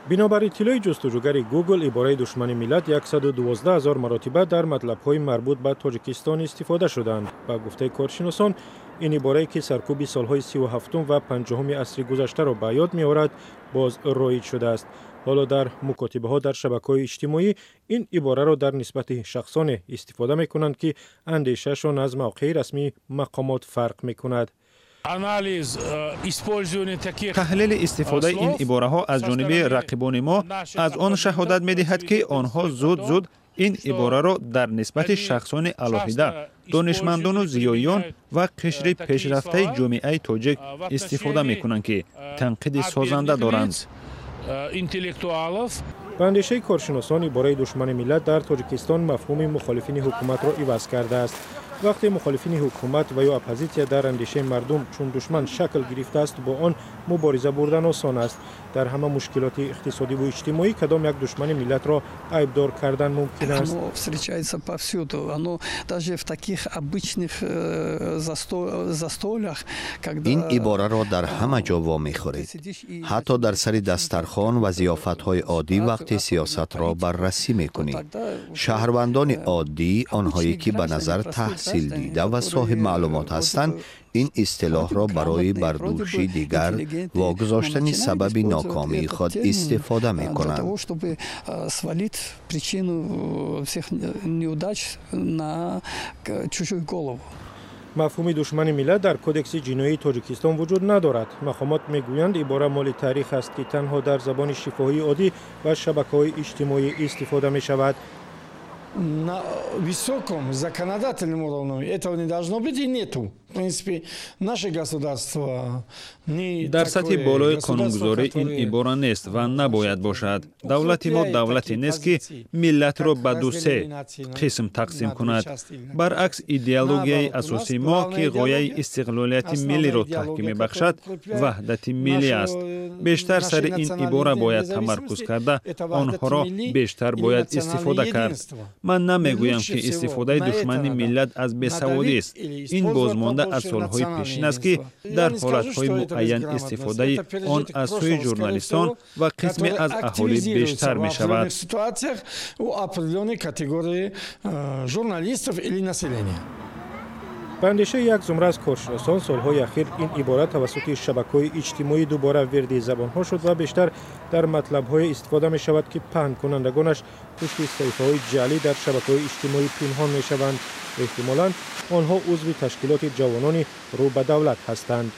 Бинобар иттилои ҷустуҷӯгари Гугл, ибораи «душмани миллат» 112 ҳазор маротиба дар матлабҳои марбут ба Тоҷикистон истифода шуданд. Ба гуфтаи коршиносон, ин иборае, ки саркӯби солҳои 37-ум ва 50-уми асри гузаштаро ба ёд меорад, боз роиҷ шудааст. Ҳоло дар мукотибаҳо дар шабакаҳои иҷтимоӣ ин ибораро дар нисбати шахсоне истифода мекунанд, ки андешаашон аз мавқеи расмии мақомот фарқ мекунад. Анализ использования таких Таҳлили истифодаи ин ибораҳо аз ҷониби рақибони мо аз он шаҳодат медиҳад, ки онҳо зуд зуд ин ибораро дар нисбати шахсони алоҳида, донишмандону зиёиён ва қишри пешрафтаи ҷомеаи тоҷик истифода мекунанд, ки танқиди созанда доранд. Интеллектуалов. Ба андешаи коршиносон, ибораи «душмани миллат» дар Тоҷикистон мафҳуми мухолифини ҳукуматро иваз кардааст. Вақте мухолифини ҳукумат ва ё оппозитсия дар андешаи мардум чун душман шакл гирифтааст, бо он мубориза бурдан осон аст. Дар ҳама мушкилоти иқтисодиву иҷтимоӣ кадом як душмани миллатро айбдор кардан мумкин аст. Оно встречается повсюду. Оно даже в таких обычных застольях, когда Ин ибораро дар ҳама ҷо вомехӯред, ҳатто дар сари дастархон ва зиёфатҳои оддӣ, вақте сиёсатро баррасӣ мекунӣ. Шаҳрвандони оддӣ, онҳое ки ба назар таҳсилдида ва соҳиб маълумот ҳастанд, ин истилоҳро барои бар дӯши дигар вогузоштани сабаби нокомии худ истифода мекунанд. Свалить причину всех неудач на чужую голову. Мафҳуми «душмани миллат» дар Кодекси ҷиноии Тоҷикистон вуҷуд надорад. Мақомот мегӯянд, ибора моли таърих аст, ки танҳо дар забони шифоҳии оддӣ ва шабакаҳои иҷтимоӣ истифода мешавад. На высоком законодательном уровне этого не должно быть и нету. В принципе, наше государство не Дар сатҳи болои қонунгузорӣ ин ибора нест ва набояд бошад. Давлати мо давлате нест, ки миллатро ба ду-се қисм тақсим кунад. Баръакс, идеологияи асосии мо, ки ғояи истиқлолияти миллиро таҳким мебахшад, ваҳдати миллӣ аст. Бештар сари ин ибора бояд тамаркуз карда, онҳоро бештар бояд истифода кард. Ман намегӯям, ки истифодаи «душмани миллат» аз бесаводист. Ин бозмонда аз солҳои пешин аст, ки дар ҳолатҳои муайян истифодаи он аз сӯи журналистон ва қисме аз аҳолӣ бештар мешавад. Определенной категории журналистов или населения. Ба андешаи як зумра аз коршиносон, солҳои ахир ин ибора тавассути шабакаҳои иҷтимоӣ дубора вирди забонҳо шуд ва бештар дар матлабҳое истифода мешавад, ки паҳнкунандагонаш пушти саҳифаҳои ҷаълӣ дар шабакаҳои иҷтимоӣ пинҳон мешаванд. Эҳтимолан, онҳо узви ташкилоти ҷавонони рӯ ба давлат ҳастанд.